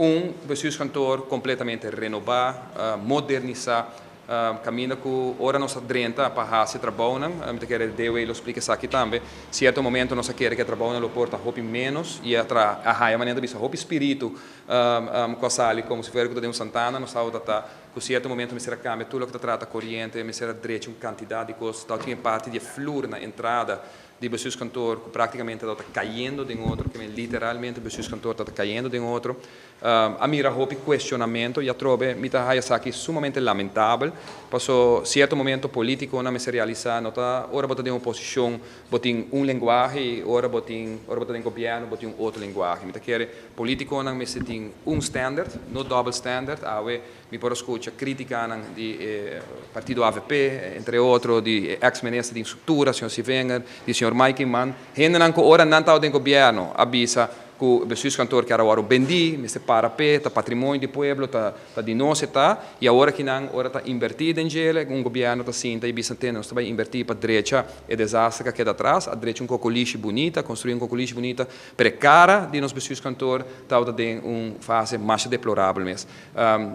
Un bestuurskantoor completamente renoba, modernisa, caminda cu ora nos a drenta pa haci trabounan, mi ta kere DW lo splica esaki tambe, cierto momento nos a kere cu e trabounan lo por ta hopi menos y a tra a haya manera ta bisa hopi spirito cu a sali como si fuera cu ta den un santana. Nos tabata ta cu cierto momento mester a cambia tur loke ta trata coriente, mester a drecha un cantidad di cos, tabatin e parti di e flur na entrada di bestuurskantoor cu practicamente tabata cayendo den otro, ke men literalmente bestuurskantoor tabata cayendo den otro. A mira hopi cuestionamento y atrobe mi ta haya esaki sumamente lamentabel, paso cierto momento politiconan mester realisa no ta ora bo ta den oposicion bo tin un lenguahe y ora bo ta den gobierno bo tin un otro lenguahe. Mi ta kere politiconan mester tin un standard, no double standard. Awe mi por a scucha criticanan di e partido avp, entre otro di e ex minister di Infrastructura, señor Sievinger, di señor Mike Eman, hendenan cu ora nan tabata den gobierno a bisa cu bestuurskantoor kier a worde bendi, mester para p'e, ta patrimonio di pueblo, ta di nos e ta, y awor aki nan ora ta inverti den djele, un gobierno ta sinta y bisa tende nos ta bay inverti pa drecha e desaster cu a keda atras, a drecha un cocolishi bunita, construi un cocolishi bunita, pero e cara di nos bestuurskantoor tabata den un fase masha deplorabel mes.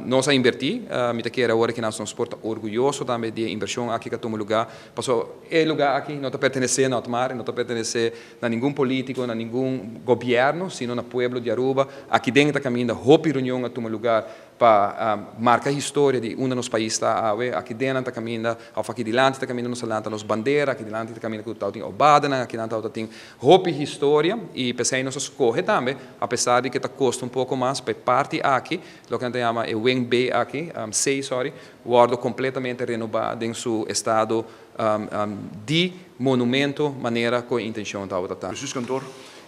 Nos a inverti, mi ta kere awor aki nos por ta orguyoso tambe di e inversion aki cu a tuma lugar, pasobra e lugar aki no ta pertenece na Otmar, no ta pertenece na ningun politico, na ningun gobierno, sino na pueblo di Aruba. Aki den ta caminda hopi reunion a tuma lugar pa marca historia di unda nos pais ta awe. Aki den ta caminda, of aki dilanti ta caminda nos a lanta nos bandera, aki dilanti ta caminda cu tabatin obadanan, aki nan tabatin hopi historia y pesey nos a scoge tambe, a pesar di cu ta costa un poco mas, pa e parti aki, loke nan ta yama e wing B aki, C, sorry, wordo completamente renoba den su estado di monumento manera cu e intencion tabata ta. Bestuurskantoor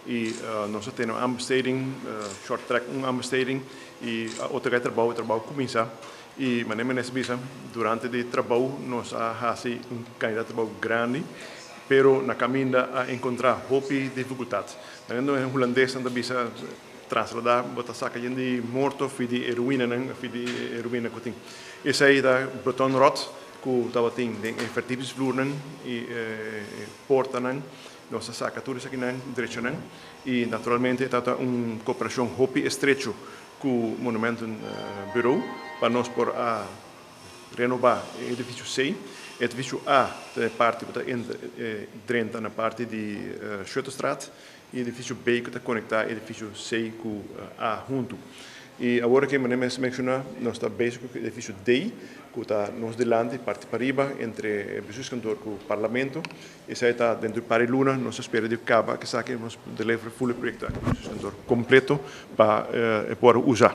y nos a tene un aanbesteding, short track un aanbesteding y otro e trabou cuminsa y manera minister bisa, durante di trabou nos a haci un cantidad di trabou grandi, pero na caminda a encontra hopi dificultad. Manera en Hulandes nan ta bisa traslada, bo ta saca di morto fi di ruina nan, fi di ruina cu tin. Esey ta betonrot cu tabatin den e verdiepingsvloernan y portanan, nos a saca tur esakinan, drechanan y naturalmente ta un cooperacion hopi estrecho cu Monumentenbureau pa nos por a renoba e edificio C. Edificio A ta e parti cu ta drenta na parti di Schutterstraat y edificio B cu ta conecta edificio C cu A hunto. Y awor cu mi menciona, nos ta bezig cu edificio D, cu ta nos dilanti, parti pariba, entre bestuurskantoor cu parlamento. Esey ta den un par di luna, nos ta spera di caba, cu esaki nos deliver full proyecto aki, bestuurskantoor completo pa por usa.